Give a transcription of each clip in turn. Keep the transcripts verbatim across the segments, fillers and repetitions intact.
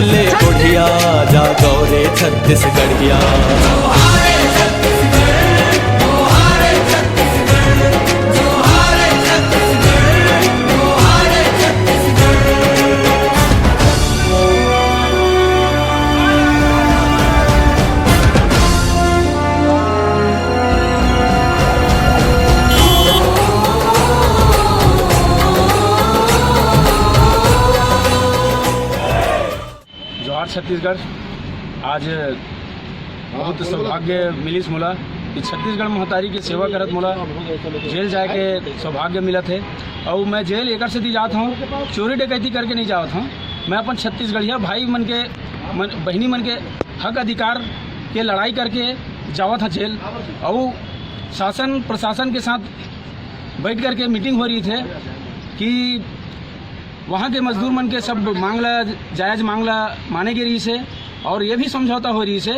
ले बुढ़िया, जागो रे छत्तीसगढ़िया। जोहार छत्तीसगढ़। आज बहुत सौभाग्य मिलिस मोला कि छत्तीसगढ़ महतारी के सेवा करत मोला जेल जाए के सौभाग्य मिलत हे। अउ मैं जेल एकर सेती जात हूँ, चोरी डकैती करके नहीं जावत हूँ। मैं अपन छत्तीसगढ़िया भाई मन के, मन, बहिनी मन के हक अधिकार के लड़ाई करके जावत हूँ जेल। अउ शासन प्रशासन के साथ बैठ करके मीटिंग हो रही थे कि वहाँ के मजदूर मन के सब मांग ला, जायज मांग ला माने के रही से, और ये भी समझौता हो रही से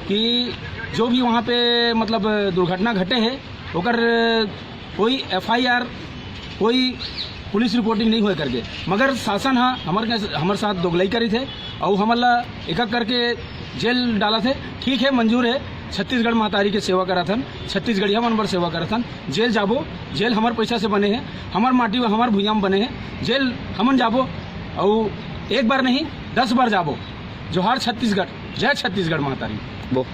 कि जो भी वहाँ पे मतलब दुर्घटना घटे है, ओकर कोई एफआईआर, कोई पुलिस रिपोर्टिंग नहीं होए करके। मगर शासन हा हमर के, हमर साथ दोगलई करी थे और हमर ला एक एक करके जेल डाला थे। ठीक है, मंजूर है, छत्तीसगढ़ महतारी के सेवा करत हन, छत्तीसगढ़िया मन बर सेवा करत हन। जेल जाबो, जेल हमर पैसा से बने हैं, हमर माटी व हमर भुइयां में बने हैं। जेल हमन जाबो, अउ एक बार नहीं, दस बार जाबो। जोहार छत्तीसगढ़, जय छत्तीसगढ़ महतारी। बो।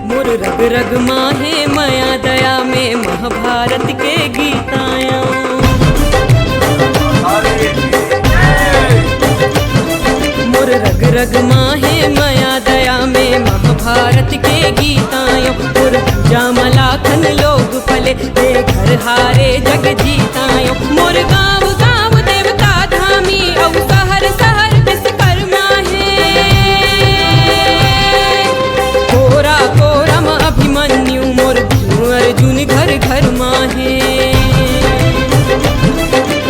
मोर रग रग माहे मया दया में महाभारत के गीत आयो। मोर रग रग माहे मया दया में महाभारत के गीत आयो। मोर पूजा मलाखन लोग पले, दे घर हारे जग जीतायो। मोर गाँव गाँव देवता धामी, अउ शहर शहर विश्वकर्मा हे। कोरा कोरा म अभिमन्यु, मोर भीम अर्जुन घर घर माहे।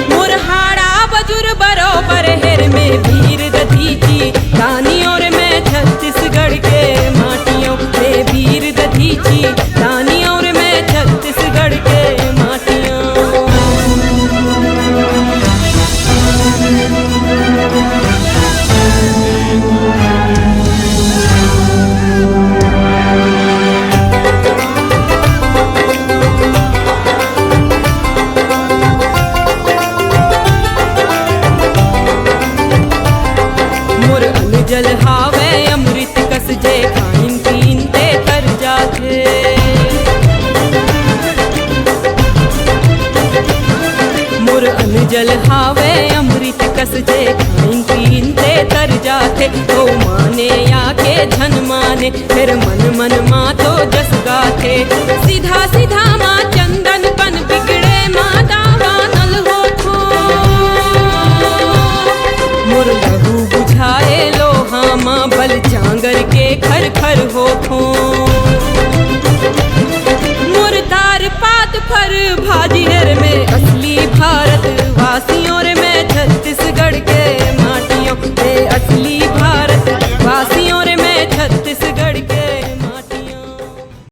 मोर हाड़ा बजुर बरोबर हेर में वीर दधीची, दानी और मैं छत्तीसगढ़ के माटियों में वीर दधीची, दानी और मैं छत्तीसगढ़ के माटियों। मोर अन्न जल हावे अमृत कस, जे खाइन पीन ते तर जाथे। मोर अन्न जल हावे अमृत कस, जे खाइन पीन ते तर जाथे। तो माने या के झन माने, फेर मन मन मा तो जस गाथे। सीधा सीधा मा चंदन पन, बिगड़े मा दावा नल होथो। मोर लहू बुझाए लोहा मा, बल जांगर के खर खर होथो।